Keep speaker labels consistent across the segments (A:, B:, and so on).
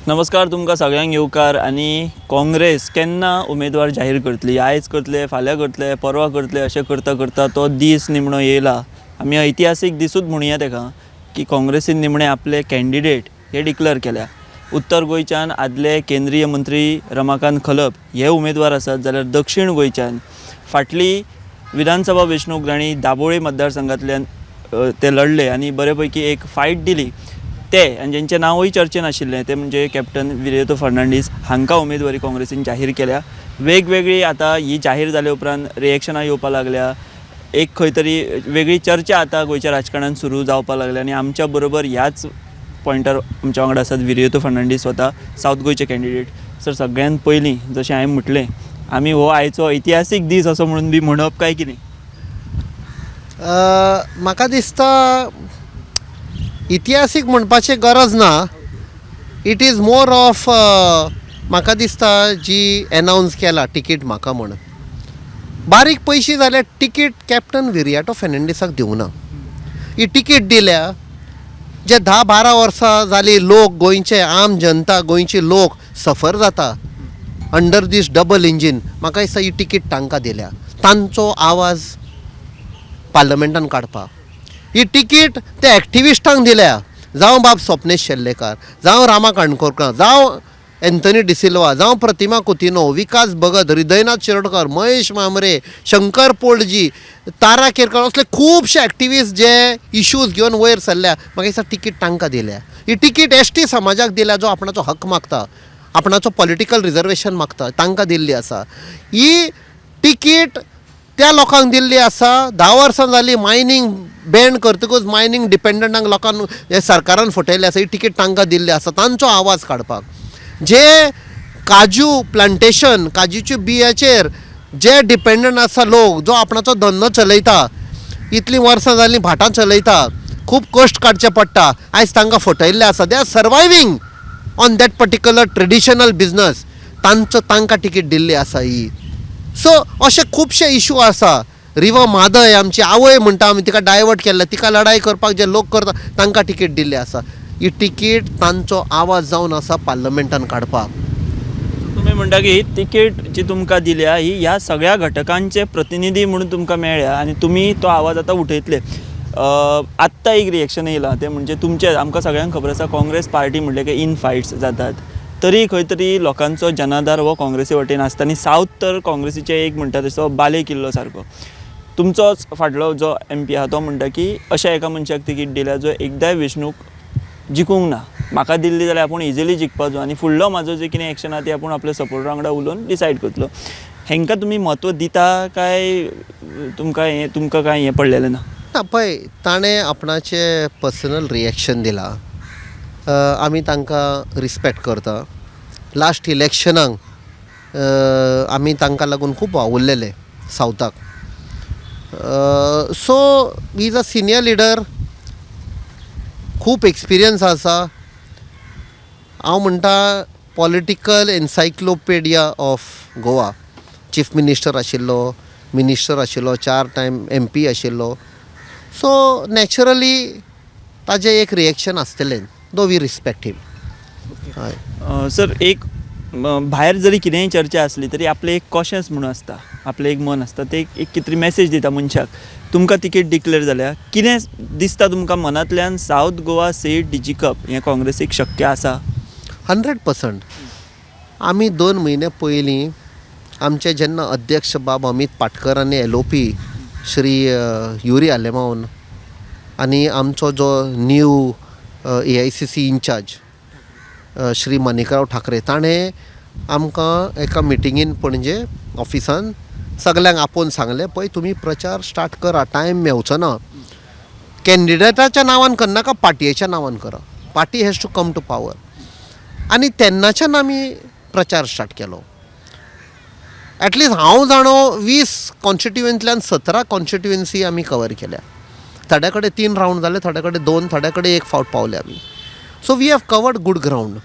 A: नमस्कार, तुमकां सगळ्यांक येवकार. आनी काँग्रेस केन्ना उमेदवार जाहीर करतली, आयज करतले, फाल्यां करतले, परवां करतले, अशें करता करता तो दीस निमणो येयला. आमी ऐतिहासीक दिसूच म्हणुया तेका की काँग्रेसीन निमणे आपले कॅन्डिडेट हे डिक्लेअर केल्या. उत्तर गोंयच्यान आदले केंद्रीय मंत्री रमाकांत खलप हे उमेदवार आसात, जाल्यार दक्षीण गोंयच्यान फाटली विधानसभा वेंचणूक जांणी दाबोळी मतदारसंघांतल्यान ते लढले आनी बरे पैकी एक फायट दिली ते, आनी जेंचें नांवूय चर्चेन आशिल्लें ते म्हणजे कॅप्टन विरियातो फर्नांडीस हांकां उमेदवारी काँग्रेसीन जाहीर केल्या. वेगवेगळी आतां ही जाहीर जाले उपरांत रिएक्शनां येवपाक लागल्या. एक खंय तरी वेगळी चर्चा आतां गोंयच्या राजकारणान सुरू जावपाक लागल्या आनी आमच्या बरोबर ह्याच पॉयंटार आमच्या वांगडा आसात विरियातो फर्नांडीस, स्वता सावथ गोंयचे कॅन्डिडेट. सर, सगळ्यात पयलीं जशें हांवें म्हटलें, आमी हो आयचो इतिहासीक दीस असो म्हणून बी म्हणप काय कितें?
B: म्हाका दिसता इतिहासीक म्हणपाची गरज ना. It is more of, म्हाका दिसता जी एनावन्स केला टिकीट म्हाका म्हण, बारीक पयशी जाल्यार टिकीट कॅप्टन विरियाटो फेर्नांडीसाक दिवना. ही टिकीट दिल्या जे 10-12 वर्सां जाली लोक, गोंयचे आम जनता, गोंयचे लोक सफर जाता अंडर दीस डबल इंजीन. म्हाका दिसता ही टिकीट तांकां दिल्या तांचो आवाज पार्लमेंटान काडपाक. ही टिकीट ते एक्टिविस्टांक दिल्या, जावं बाब स्वप्नेश शेल्लेकार, जावं रामा काणकोणकार, जावं एन्थनी डिसिल्वा, जावं प्रतिमा कुतिनो, विकास भगत, हृदयनाथ शिरोडकर, महेश मामरे, शंकर पोळजी, तारा केरकर, असले खुबशे एक्टिविस्ट जे इश्यूज घेवन वयर सरल्या. म्हाका दिसता टिकीट तांकां दिल्या. ही टिकीट एस टी समाजाक दिल्या, जो आपणाचो हक मागता, आपणाचो पॉलिटिकल रिजर्वेशन मागता, तांकां दिल्ली आसा. ही टिकीट त्या लोकांक दिल्ली आसा. 10 वर्सां जालीं मायनींग बॅन करतकूच मायनींग डिपेंडंटांक लोकांक हे सरकारान फटयल्लें आसा. ही टिकीट तांकां दिल्ली आसा तांचो आवाज काडपाक. जे काजू प्लांटेशन, काजूच्या बियाचेर जे डिपेंडंट आसा लोक, जो आपणाचो धंदो चलयता, इतलीं वर्सां जालीं भाटां चलयता, खूब कश्ट काडचे पडटा, आयज तांकां फटयल्लें आसा. They are surviving on that particular traditional business. तांचो तांकां टिकीट दिल्ली आसा ही. सो अशे खुबशे इशू आसा. रिवर म्हादय आमची आवय म्हणटा आमी, तिका डायवर्ट केल्ले, तिका लढाई करपाक जे लोक करता तांकां टिकीट दिल्ली आसा. ही टिकीट तांचो आवाज जावन आसा पार्लमेंटान काडपाक.
A: तुमी म्हणटा की ही तिकेट जी तुमकां दिल्या ही ह्या सगळ्या घटकांचे प्रतिनिधी म्हणून तुमकां मेळ्ळ्या आनी तुमी तो आवाज आतां उठयतले. आत्तां एक रिएक्शन येयलां तें म्हणजे तुमचें, आमकां सगळ्यांक खबर आसा काँग्रेस पार्टी म्हणलें की इन फायट्स जातात, तरी खंय तरी लोकांचो जनाधार हो काँग्रेसी वटेन आसता आनी सावथ तर काँग्रेसीचें एक म्हणटा तसो बाले किल्लो सारको. तुमचोच फाटलो जो एम पी आहा तो म्हणटा की अशा एका मनशाक तिकीट दिल्या जो एकदांय वेंचणूक जिखूंक ना, म्हाका दिल्ली जाल्यार आपूण इजिली जिखपाचो आनी फुडलो म्हाजो जे कितें एक्शन आहा ती आपूण आपल्या सपोर्टरा वांगडा उलोवन डिसायड करतलो. हेंकां तुमी म्हत्व दिता काय तुमकां हें, तुमकां कांय हें पडलेलें ना?
B: ना, पळय, ताणें आपणाचें पर्सनल रिएक्शन दिलां, आमी तांकां रिस्पेक्ट करता. लास्ट इलेक्शनाक आमी तांकां लागून खूब वावुरलेले सावथाक. So is a senior leader, खूब एक्सपिरियन्स आसा. हांव म्हणटा political encyclopedia of Goa. Chief minister आशिल्लो, मिनिस्टर आशिल्लो, 4 टायम एम पी आशिल्लो. सो नॅचरली ताजें एक रिएक्शन आसतलें, दो we respect him. हय.
A: सर, एक भायर जरी कितेंय चर्चा आसली तरी आपलें एक कॉशन्स म्हणून आसता, आपलें एक मन आसता, ते एक कितें तरी मॅसेज दिता मनशाक. तुमकां तिकेट डिक्लेर जाल्या, कितें दिसता तुमकां मनांतल्यान सावथ गोवा सीट जिखप हें काँग्रेसीक शक्य आसा?
B: 100%. आमी 2 म्हयने पयलीं आमचे जेन्ना अध्यक्ष बाब अमीत पाटकर आनी L O P Shri Yuri आलेमावन आनी आमचो जो new A I C C incharge Shri Manikrao Thackeray, ताणें आमकां एका मिटिंगेन पणजे ऑफिसान सगल्यांक आपोवन सांगलें, पळय तुमी प्रचार स्टार्ट करा, टायम मेवचो ना, कॅन्डिडेटाच्या नांवान करनाका, पार्टयेच्या नांवान करा, party has to come to power. आनी तेन्नाच्यान आमी प्रचार स्टार्ट केलो. एटलिस्ट हांव जाणो 20 कॉन्स्टिट्युएंतल्यान 17 कॉन्स्टिट्युएन्सी आमी कवर केल्या. थोड्या कडेन 3 रावंड जाले, थोड्या कडेन 2, थोड्या कडेन 1 फावट पावले आमी. So we have covered good ground.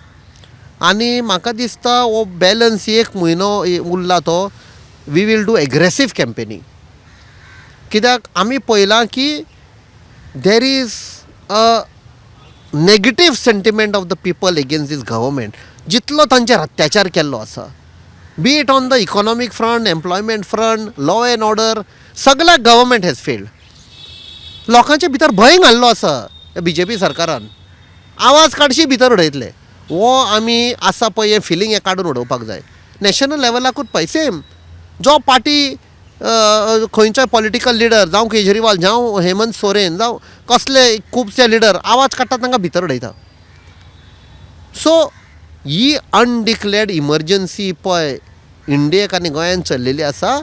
B: आनी म्हाका दिसता हो बॅलन्स 1 म्हयनो उरला तो we will do aggressive campaigning. कित्याक आमी पळयलां की there is a negative sentiment of the people against this government. जितलो तांचेर अत्याचार केल्लो आसा, be it on the economic front, employment front, law and order, सगळ्या गव्हर्मेंट हॅज फेल्ड. लोकांचे भितर भंय घाल्लो आसा बीजेपी सरकारान. आवाज काडशी भितर उडयतले. हो आमी आसा पळय हें फिलींग हें काडून उडोवपाक जाय. नॅशनल लेवलाकूच पळय सेम, जो पार्टी खंयचोय पॉलिटिकल लिडर, जावं केजरीवाल, जावं हेमंत सोरेन, जावं कसले खुबशे लिडर आवाज काडटा, तांकां भितर उडयता. सो ही अनडिक्लेर्ड इमर्जन्सी पळय इंडियेक आनी गोंयान चल्लेली आसा,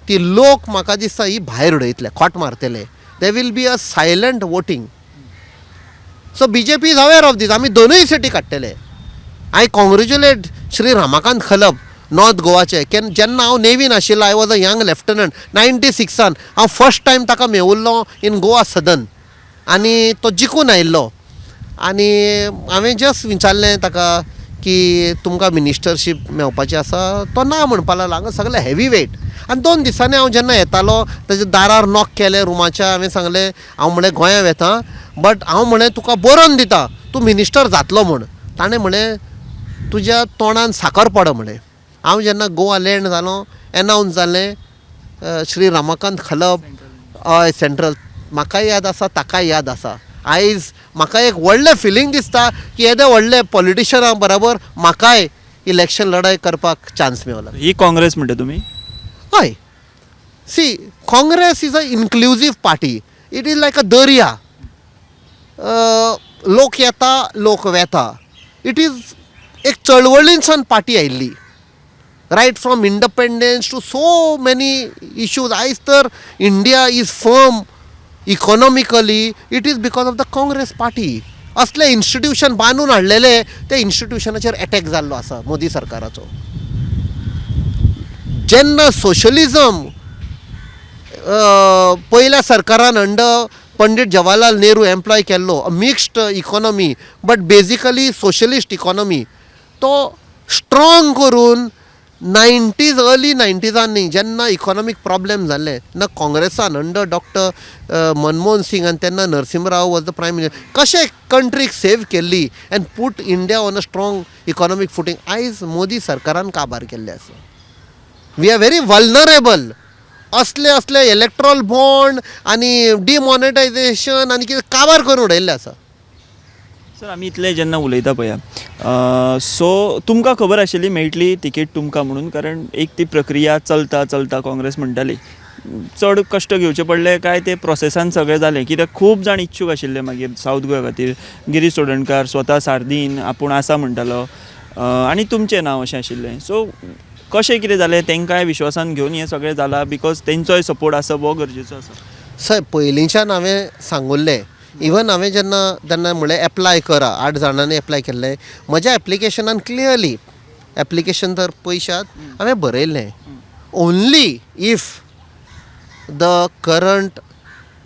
B: ती लोक म्हाका दिसता ही भायर उडयतले, खोट मारतले. There will be a silent voting. So BJP is aware of this. आमी दोनूय सिटी काडटले. I congratulate Shri Ramakant Khalap, north गोवाचे. जेन्ना हांव नेवीन आशिल्लो, I was a young lieutenant, 96an हांव फर्स्ट टायम ताका मेवुल्लो इन गोवा सदन आनी तो जिखून आयिल्लो. आनी हांवें जस्ट विचारलें ताका की तुमकां मिनिस्टरशीप मेवपाची आसा? तो ना म्हणपाक लागलो. हांगा सगळें हेवी वेट. आनी 2 दिसांनी हांव जेन्ना येतालो, ताच्या दारार नॉक केलें रुमाच्या. हांवें सांगलें, हांव म्हणलें गोंया वेता, बट हांव म्हणलें तुका बरोवन दिता, तूं मिनिस्टर जातलो म्हूण. ताणें म्हणलें, तुज्या तोंडान साकर पड म्हणलें. हांव जेन्ना गोवा लँड जालो, एनावन्स जालें श्री रमाकांत खलप, हय, सेंट्रल, म्हाकाय याद आसा, ताकाय याद आसा. आयज म्हाका एक व्हडलें फिलींग दिसता की येदे व्हडले पॉलिटिशना बराबर म्हाकाय इलेक्शन लढाय करपाक चान्स मेवला.
A: ही काँग्रेस म्हणटा तुमी?
B: हय, see, Congress is a inclusive party. It is like a दर्या. लोक येता, लोक वेता. It is एक चळवळीनसान पार्टी आयिल्ली, right from independence to so many issues. आयज तर India is firm economically, it is because of the Congress party. असले इन्स्टिट्यूशन बांदून हाडलेले, त्या इन्स्टिट्यूशनाचेर एटॅक जाल्लो आसा मोदी सरकाराचो. जेन्ना सोशलिजम पयल्या सरकारान अंडर पंडीत जवाहरलाल नेहरू एम्प्लॉय केल्लो, mixed economy but basically socialist economy, तो स्ट्रॉंग करून 90s, early 90सांनी जेन्ना इकॉनॉमीक प्रॉब्लेम जाल्ले ना, काँग्रेसान अंडर डॉक्टर मनमोहन सिंग आनी तेन्ना Narasimha Rao was the prime minister, कशें कंट्रीक सेव केल्ली and put India on a strong economic footing, आयज मोदी सरकारान काबार केल्लें आसा. We are very vulnerable. असले असले इलेक्ट्रॉल बॉन्ड आनी डिमॉनिटायझेशन आनी कितें काबार करून उडयल्लें आसा.
A: सर, आमी इतले जेन्ना उलयता पळया, सो तुमकां खबर आशिल्ली मेळटली तिकेट तुमकां म्हणून? कारण एक ती प्रक्रिया चलता चलता काँग्रेस म्हणटाली, चड कश्ट घेवचे पडले काय ते प्रोसेसान सगळें जालें? कित्याक खूब जाण इच्छूक आशिल्ले मागीर सावथ गोवा खातीर. गिरीश चोडणकार स्वता सार्दीन आपूण आसा म्हणटालो आनी तुमचें नांव अशें आशिल्लें. सो कशें कितें जालें? तांकांय विश्वासान घेवन हें सगळें जालां? Because तेंचोय सपोर्ट आसप हो गरजेचो आसा.
B: सर, पयलींच्यान हांवें सांगुल्लें. इवन हांवें जेन्ना तेन्ना म्हणलें एप्लाय करा, आठ जाणांनी एप्लाय केल्लें. म्हज्या एप्लिकेशनान क्लियरली, एप्लिकेशन तर पयशात, हांवें बरयल्लें, only if the current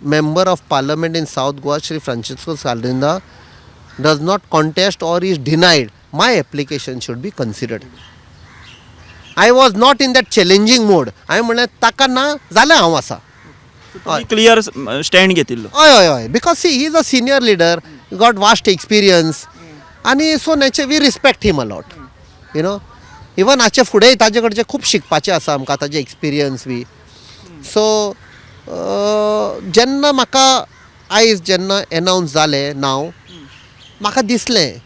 B: member of parliament in South Goa, Shri Francisco Sardinha, does not contest or is denied, my application should be considered. I was not in that challenging mode. हांवें म्हणलें ताका ना जाल्यार हांव आसा.
A: Clear stand घेतिल्लो.
B: हय हय हय because see, he is a senior leader, got vast experience आनी so nature we respect him a lot. Even हाचे फुडें ताजे कडचें खूब शिकपाचें आसा आमकां, ताजे एक्सपिरियन्स बी. सो जेन्ना म्हाका आयज जेन्ना एनावन्स जालें नांव, म्हाका दिसलें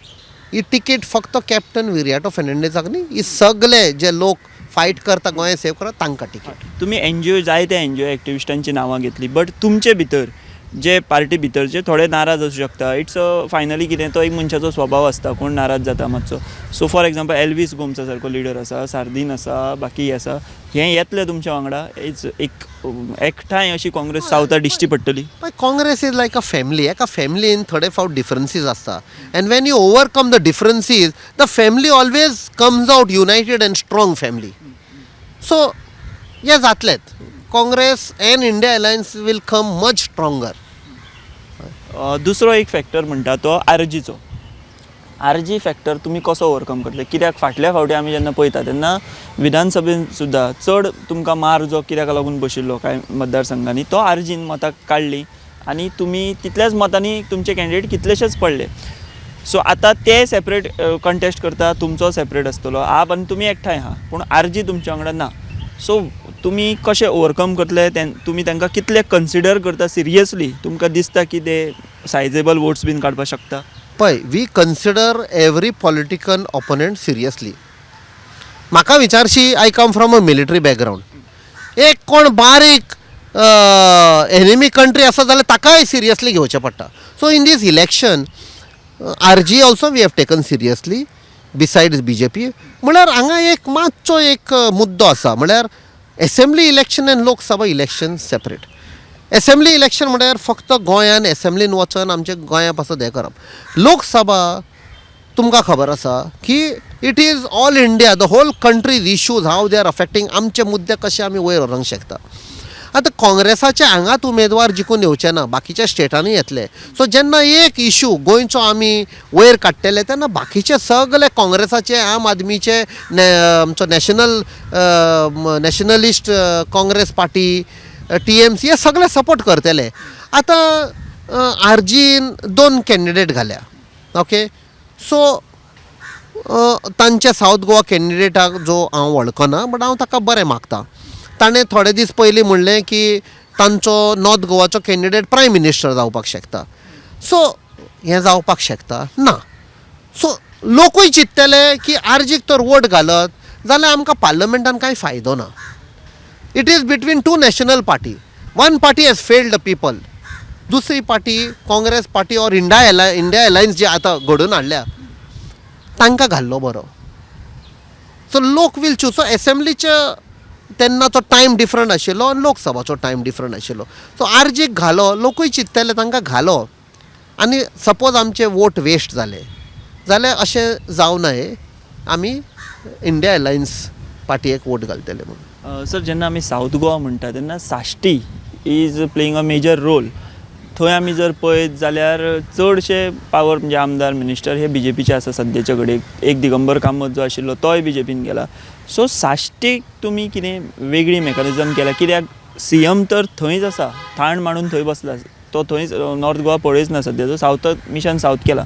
B: ही टिकेट फक्त कॅप्टन विरियाटो फेर्नांडीसाक न्ही, ही सगले जे लोक फायट करता, गोंय सेव करता, तांकां टिकेट.
A: तुमी एनजीओ, जायते एनजीओ एक्टिविस्टांची नांवां घेतली, बट तुमचे भितर जे पार्टी भितर जे थोडे नाराज आसूं शकता, it's finally कितें तो एक मनशाचो स्वभाव आसता, कोण नाराज जाता मातसो. सो फॉर एग्जाम्पल एल्वीस गोम्सा सारको लिडर आसा, सार्दीन आसा, बाकी आसा, हें येतलें तुमच्या वांगडा? It's एक एकठांय अशी काँग्रेस सावथा दिश्टी पडटली?
B: पळय, Congress is like a family. एका फॅमिलीन थोडे फावट डिफरन्सीस आसता and when you overcome the differences, the family always comes out united and strong family. So हें जातलेंच. Congress and India alliance will come much stronger.
A: दुसरो एक फॅक्टर म्हणटा तो आरजीचो. आरजी फॅक्टर तुमी कसो ओवरकम करतले? कित्याक फाटल्या फावटी आमी जेन्ना पळयता तेन्ना विधानसभेन सुद्दां चड तुमकां मार जो कित्याक लागून बशिल्लो कांय मतदारसंघांनी, तो आरजीन मतां काडलीं आनी तुमी तितल्याच मतांनी तुमचे कॅन्डिडेट कितलेशेच पडले. सो आतां ते सेपरेट कंटेस्ट करता, तुमचो सेपरेट आसतलो. आप आनी तुमी एकठांय आहा, पूण आरजी तुमच्या वांगडा ना. सो तुमी कशें ओवरकम करतले? तुमी तांकां कितले कन्सिडर करता सिरियसली? तुमकां दिसता की ते सायजेबल वोट्स बीन काडपाक शकता?
B: पळय, we consider every political opponent seriously. म्हाका विचारशी, I come from a military background. एक कोण बारीक एनिमी कंट्री आसा जाल्यार ताकाय सिरियसली घेवचें पडटा. So in this election, RG also we have taken seriously besides BJP. म्हळ्यार हांगा एक मातसो एक मुद्दो आसा, म्हळ्यार assembly election आनी Lok Sabha election separate. Assembly election म्हळ्यार फक्त गोंयान एसेंब्लीन वचोन आमच्या गोंया पासत हें करप. लोकसभा तुमकां खबर आसा की it is all India, the whole country's issues, how they are affecting, आमचे मुद्दे कशे आमी वयर व्हरूंक शकता. आतां काँग्रेसाचे हांगात उमेदवार जिखून येवचे ना, बाकीच्या स्टेटांनी येतले. सो जेन्ना एक इशू गोंयचो आमी वयर काडटले, तेन्ना बाकीचे सगळे काँग्रेसाचे, आम आदमीचे, आमचो नॅशनलिस्ट काँग्रेस पार्टी, टीएमसी हे सगळे सपोर्ट करतले. आतां आरजीन दोन कॅन्डिडेट घाल्या, ओके. सो तांच्या सावथ गोवा कॅन्डिडेटाक जो हांव वळखना, बट हांव ताका बरें मागता. ताणें थोडे दीस पयलीं म्हणलें की तांचो नॉर्थ गोवाचो कॅन्डिडेट प्रायम मिनिस्टर जावपाक शकता. सो हें जावपाक शकता ना. सो लोकूय चिंततले की आरजीक तर वोट घालत जाल्यार आमकां पार्लमेंटान कांय फायदो ना. It is between two national party. One party has failed the people. दुसरी party, Congress party or India Alliance जी आतां घडोवन हाडल्या, तांकां घाल्लो बरो. सो लोक वील चूज. सो एसेंब्लीचे तेन्नाचो टायम डिफरंट आशिल्लो आनी लोकसभाचो टायम डिफरंट आशिल्लो. सो आरजीक घालो, लोकूय चिंततले तांकां घालो आनी सपोज आमचे वोट वेस्ट जाले जाल्यार अशें जावं नये, आमी इंडिया अलायन्स पार्टयेक वोट घालतले म्हणून.
A: सर, जेन्ना आमी सावथ गोवा म्हणटा तेन्ना Sashti is playing a major role. थंय आमी जर पळयत जाल्यार चडशे पावर, म्हणजे आमदार, मिनिस्टर हे बीजेपीचे आसा सद्याच्या घडयेक. एक दिगंबर कामत जो आशिल्लो तोय बीजेपीन गेला. सो साश्टीक तुमी कितें वेगळी मॅकनिजम केल्या? कित्याक सीएम तर थंयच आसा, थाण मांडून थंय बसला तो. थंयच नॉर्थ गोवा पळयच ना सद्या. तो सावथ मिशन सावथ केला.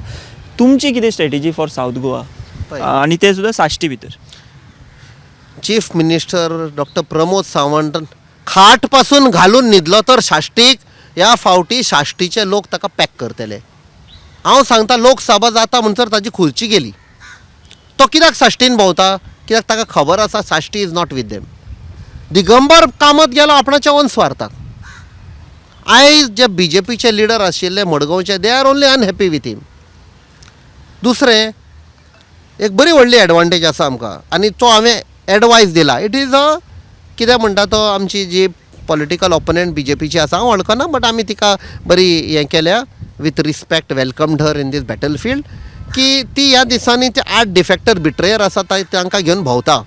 A: तुमची कितें स्ट्रेटेजी फॉर सावथ गोवा
B: पळय.
A: आनी ते सुद्दां साश्टी भितर?
B: Chief minister doctor Pramod Sawant खाट पासून घालून न्हिदलो तर साश्टीक, ह्या फावटी साश्टीचे लोक ताका पॅक करतले. हांव सांगता, लोकसभा जाता म्हणसर ताजी खुर्ची गेली. तो कित्याक साश्टीन भोंवता? कित्याक ताका खबर आसा, Sashti is not with them. Digambar Kamat गेलो आपणाच्या ओन स्वार्थाक. आयज जे बीजेपीचे लिडर आशिल्ले मडगांवचे, they are only unhappy with him. दुसरें एक बरी व्हडली एडवांटेज आसा आमकां आनी तो हांवें एडवायस दिला. It is a कितें म्हणटा तो, आमची जी पॉलिटिकल ऑपोनंट बीजेपीची आसा, हांव वळखना, बट आमी तिका बरी हें केल्या, with respect welcomed her in this battle field, की ती ह्या दिसांनी ते आठ डिफेक्टर बिट्रेयर आसा तांकां घेवन भोंवता,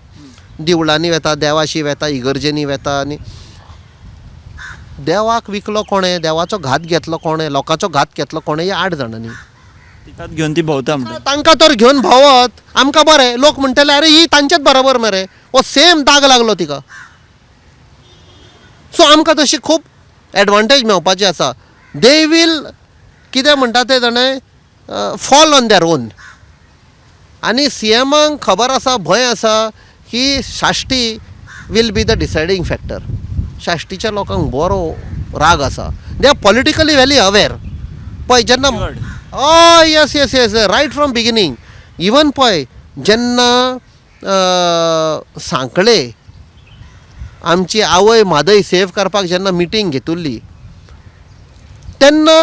B: देवळांनी वेता, देवाशी वेता, इगर्जेनी वेता. आनी देवाक विकलो कोणें, देवाचो घात घेतलो कोणें, लोकांचो घात घेतलो कोणें, ह्या आठ जाणांनी.
A: तिकाच घेवन ती भोंवता म्हणटा.
B: तांकां तर घेवन भोंवत आमकां बरें. लोक म्हणटले, अरे, ही तांचेच बरोबर मरे, हो सेम दाग लागलो तिका. सो आमकां तशी खूब एडवांटेज मेवपाची आसा. They will, कितें म्हणटा ते जाणें, fall on their own. आनी सी एमाक खबर आसा, भंय आसा की Sashti will be the deciding factor. साश्टीच्या लोकांक बरो राग आसा. They are politically very aware. पळय जेन्ना
A: Matured.
B: हय, yes, right from beginning. Even पळय जेन्ना सांखळे आमची आवय म्हादय सेव करपाक जेन्ना मिटींग घेतुल्ली, तेन्ना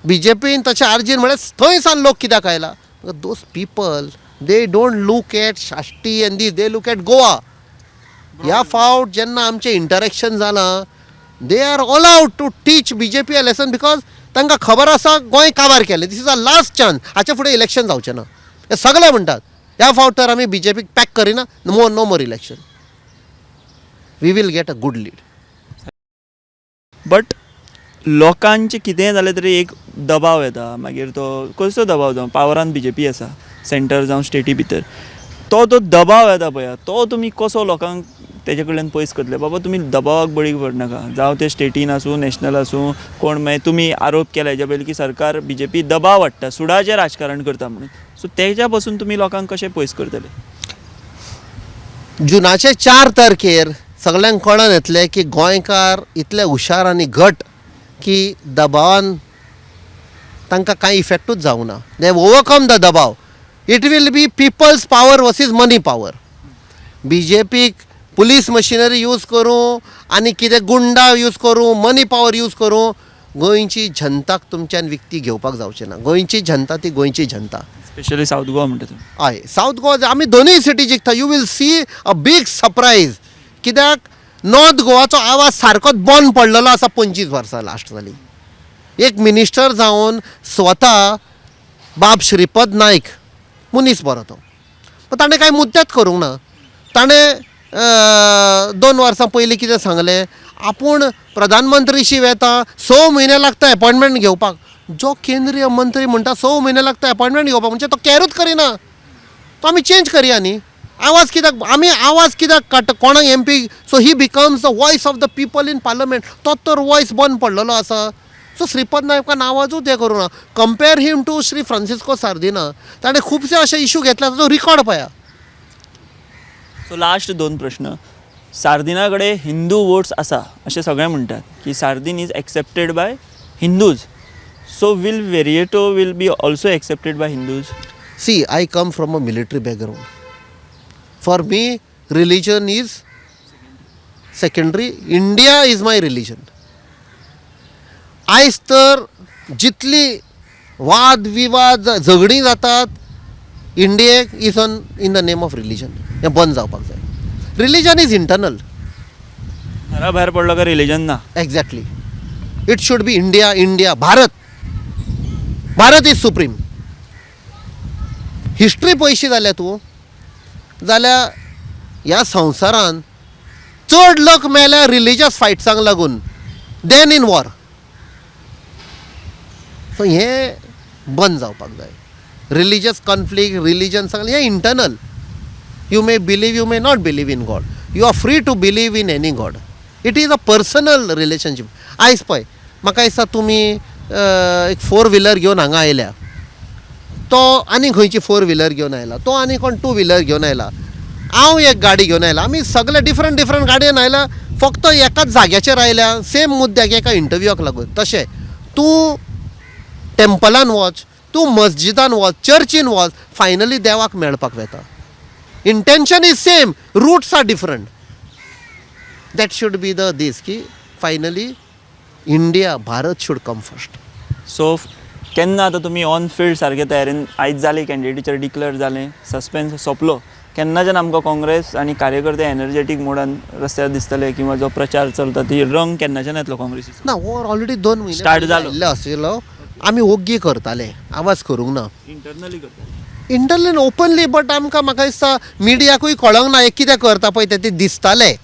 B: बीजेपीन तशें आरजीन म्हळ्यार थंय सान लोक कित्याक आयला? Those people, they don't look at Sashti and this, they look at Goa. ह्या फावट जेन्ना आमचें इंटरेक्शन जालां, they are all out to teach BJP a lesson, because तांकां खबर आसा गोंय काबार केलें. This is a last chance. हाच्या फुडें इलेक्शन जावचें ना, हे सगळे म्हणटात. ह्या फावट तर आमी बीजेपीक पॅक करिना. No more election, we will get a good lead.
A: But लोकांचें कितेंय जालें तरी एक दबाव येता. मागीर तो कसलो दबाव जावं, पावरान बीजेपी आसा सेंटर जावं स्टेटी भितर, तो तो दबाव येता पळया, तो तुमी कसो लोकांक ते तेजे कडल्यान पयस करतले? बाबा तुमी दबावाक बळी पडनाका, जावं ते स्टेटीन आसूं, नॅशनल आसूं, कोण मागीर तुमी आरोप केला हेज्या पयलीं की सरकार बीजेपी दबाव हाडटा, सुडाचें राजकारण करता म्हणून. सो तेज्या पसून तुमी लोकांक कशें पयस करतले?
B: जुनाचे 4 तारखेर सगल्यांक कळोन येतलें की गोंयकार इतले हुशार आनी घट की दबावान तांकां कांय इफेक्टूच जावंक ना. They overcome the दबाव. It will be people's power versus money power. B J peak police machinery use करूं आनी कितें गुंडा यूज करूं, मनी पावर यूज करूं, गोंयची जनताक तुमच्यान विकती घेवपाक जावचें ना. गोंयची जनता ती गोंयची जनता.
A: स्पेशली सावथ गोवा म्हणटा तुमी.
B: हय, सावथ गोवा आमी दोनूय सिटी जिखता. You will see a big surprise. कित्याक नॉर्थ गोवाचो आवाज सारकोच बंद पडलेलो आसा 25 वर्सां लास्ट जाली. एक मिनिस्टर जावन स्वता बाब श्रीपद नायक मनीस बरो तो, पूण ताणें कांय मुद्द्याच करूंक ना. ताणें 2 वर्सां पयलीं कितें सांगलें, आपूण प्रधानमंत्रीशी वेता, 6 म्हयने लागता एपॉयंटमेंट घेवपाक. जो केंद्रीय मंत्री म्हणटा 6 म्हयने लागता एपॉयंटमेंट घेवपाक, म्हणजे तो कॅरूच करिना. तो आमी चेंज करया न्ही. आवाज कित्याक आमी आवाज कित्याक काडटा कोणाक MP? So he becomes the voice of the people in parliament. तो तर वॉयस बंद पडलेलो आसा. सो श्रीपद नायकान आवाजूच हें करूं ना. Compare him to Shri Francisco Sardinha. ताणें खुबशे अशे इशू घेतले, ताचो रिकॉर्ड पळया.
A: सो लास्ट 2 प्रश्न. सार्दिना कडेन हिंदू वोट्स आसा अशें सगळे म्हणटात की Sardinha is accepted by Hindus. So will Viriato will be also accepted by Hindus?
B: See, I come from a military background. For me religion is secondary. India is my religion. आयज तर जितली वाद विवाद झगडीं जातात इंडियेक is on in the name of religion. हें बंद जावपाक जाय. Religion is internal.
A: घरा भायर पडलो काय रिलीजन ना.
B: Exactly. It should be India, India, Bharat. Bharat is supreme. History पळयशी जाल्यार तूं जाल्यार ह्या संवसारान चड लोक मेल्या रिलीजियस फायट्सांक लागून देन इन वॉर. सो हें बंद जावपाक जाय. रिलीजियस कॉन्फ्लिक्ट, रिलीजन सगळें हें internal. You may believe, you may not believe in God. You are free to believe in any God. It is a personal relationship. आयज पळय, म्हाका दिसता तुमी एक फोर व्हिलर घेवन हांगा आयल्या, तो आनी खंयची फोर व्हिलर घेवन आयला, तो आनी कोण टू व्हिलर घेवन आयला, हांव एक गाडी घेवन आयला. आमी सगळे डिफरंट डिफरंट गाडयेन आयला, फक्त एकाच जाग्याचेर आयल्या सेम मुद्द्याक, एका इंटरव्यूआक लागून. तशें तूं टेम्पलान वच, तूं मस्जिदान वच, चर्चीन वच, फायनली देवाक मेळपाक वेता. Intention is same, roots are different. That should be the this की finally India, Bharat should come first.
A: So केन्ना आतां तुमी ऑन फिल्ड सारके तयारेन आयज जाली कॅन्डिडेचर डिक्लेअर जालें, सस्पेन्स सोंपलो, केन्नाच्यान आमकां काँग्रेस आनी कार्यकर्ते एनर्जेटीक मोडान रस्त्यार दिसतले किंवा जो प्रचार चलता ती रंग केन्नाच्यान येतलो काँग्रेसीचो?
B: ना, हो ऑलरेडी 2 म्हयने
A: स्टार्ट जालो.
B: आयिल्लो आशिल्लो. आमी ओग्गी करताले, आवाज करूंक ना.
A: इंटरनली करताले.
B: इंटरनली ओपनली, बट आमकां म्हाका दिसता मिडियाकूय कळोंक ना हें कितें करता पळय तें, तें दिसतालें,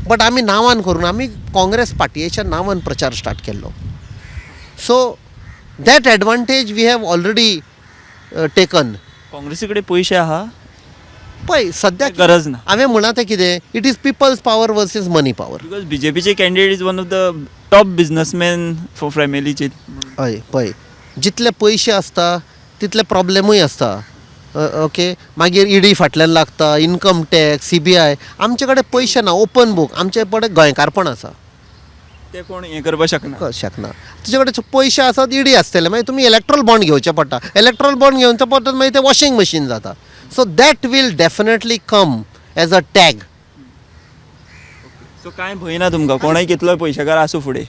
B: बट आमी नांवान करूंक ना. आमी काँग्रेस पार्टयेच्या नांवान प्रचार स्टार्ट केल्लो. So that advantage we have already taken.
A: काँग्रेसी कडेन पयशे आहा?
B: पळय सद्याक
A: गरज ना.
B: हांवें म्हणलां तें कितें, it is people's power versus money power.
A: Because बीजेपीचे candidate is one of the top businessman for फॅमिलीचे.
B: हय, पळय जितले पयशे आसता तितले प्रॉब्लेमूय आसता. ओके, मागीर इडी फाटल्यान लागता, इनकम टॅक्स, सीबीआय. आमचे कडेन पयशे ना, ओपन बूक. आमचे कडेन गोंयकारपण आसा.
A: ते कोण हें करपाक शकना.
B: शकना. तुजे कडेन पयशे आसत, इडी आसतले, मागीर तुमी इलेक्ट्रॉल बॉन्ड घेवचे पडटा. इलेक्ट्रॉल बॉन्ड घेवचे पडटा, मागीर ते वॉशिंग मशीन जाता. So that will definitely come as a tag.
A: So कांय भंय ना तुमकां, कोणूय कितलोय पयशेकार आसूं फुडें?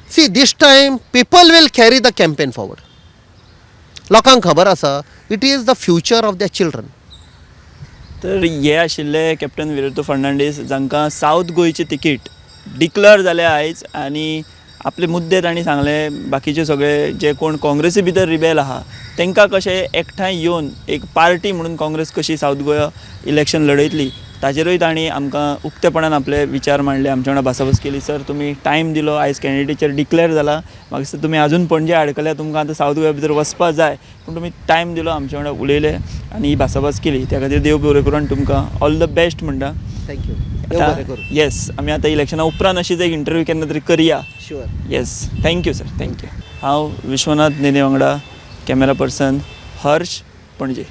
B: See, this time people will carry the campaign forward. लोकांक खबर आसा it is the future of the children.
A: तर हे आशिल्ले कॅप्टन विरेतो फर्नांडीस, जांकां सावथ गोंयची तिकीट डिक्लेअर जाल्या आयज आनी आपले मुद्दे तांणी सांगले. बाकीचे सगळे जे कोण काँग्रेसी भितर रिबेल आहा तांकां कशें एकठांय येवन एक पार्टी म्हणून काँग्रेस कशी सावथ गोवा इलेक्शन लढयतली ताचेरूय तांणी आमकां उक्तेपणान आपले विचार मांडले, आमच्या वांगडा भासाभास केली. सर, तुमी टायम दिलो, आयज कॅन्डिडेचर डिक्लेअर जाला, म्हाका दिसता तुमी आजून पणजे आडकल्या, तुमकां आतां सावथ गोवा भितर वचपा जाय, पूण तुमी टायम दिलो, आमच्या वांगडा उलयले आनी ही भासाभास केली, त्या खातीर देव बरें करूं आनी तुमकां ऑल the best म्हणटा.
B: Thank you. देव बरें करूं.
A: येस, आमी आतां इलेक्शना उपरांत अशीच एक इंटरव्यू केन्ना तरी करया.
B: Sure.
A: Yes, thank you sir, thank you. हांव विश्वनाथ नेने वांगडा, कॅमेरा पर्सन हर्ष, पणजे.